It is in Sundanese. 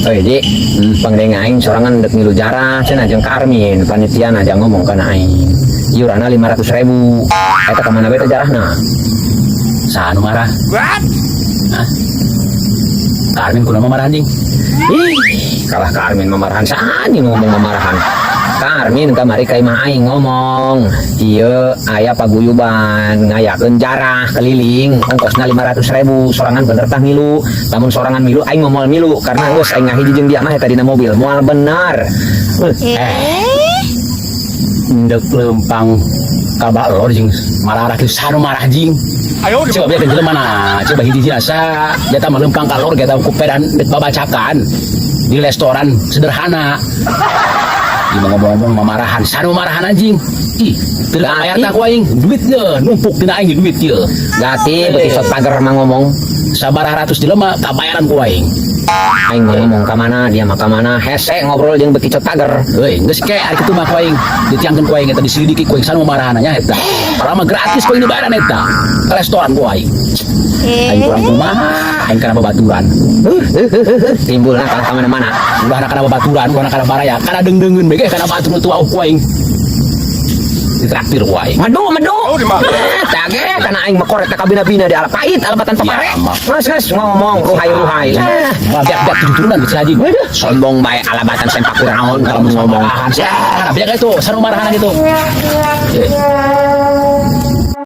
Oi, Ji, pangdeng aing sorangan dek milu jarah cenah jeung ka Armin, panitia aja ngomong kana aing. Iuranna 500 ribu. Eta ka mana bae teh jarahna? Saha nu marah? Hah? Ka Armin kunaon marah, anjing? Ih, kalah ka Armin mamarahan, saha anjing ngomong mamarahan. Ka Armin kamari ka imah aing ngomong, ieu aya paguyuban ngayakeun jarah keliling, ongkosna 500 ribu, sorangan bener tah milu. Lamun sorangan milu, aing mah moal milu karena geus aing ngahiji jeung dia mah eta dina mobil, moal benar. Eh. Ndek lempang ka balor jeung marah kieu, saha nu marah, jing? Coba biarkan jelema mana? Coba hiji jasa, dia mah lempang ka lor kita ku pedan dek babacakan di restoran sederhana. Di ngomong-ngomong mamarahan, saha nu marahan, anjing? Ih, teu bayar tak ku aing, duit ye, numpuk dina aing duit ye. Gati bekicot pagar mah ngomong. Sabaraha ratus jelema kabayaran ku aing. Aing mah ngomong ka mana, dia mah ka mana, hese ngobrol jeung bekicot pagar. Euy, geus ke ari kitu mah ku aing ditiangkeun ku aing eta, diselidiki ku aing saha nu marahan nya eta. Padahal mah gratis ku aing dibayaran eta. Ke restoran ku aing. Aing kurang kumaha, aing kana babaturan. Timbulna kalah ka mana-mana. Ulah kana babaturan, ulah kana baraya, kana deung-deungeun bae ge kana batur nu tuau ku aing. Ditraktir ku aing. Madu, madu. Eh, tage kana aing mah korek ka bina-bina di ala pahit alabatan pepare. Ya, mah. Geus geus ngomong ruhai-ruhai. Eh, Wah, biak-biak tujuh turunan bisa haji. Sombong bae alabatan sempak kuraon kalau ngomong. Ya, biak itu, saha nu marahan gitu. Eh.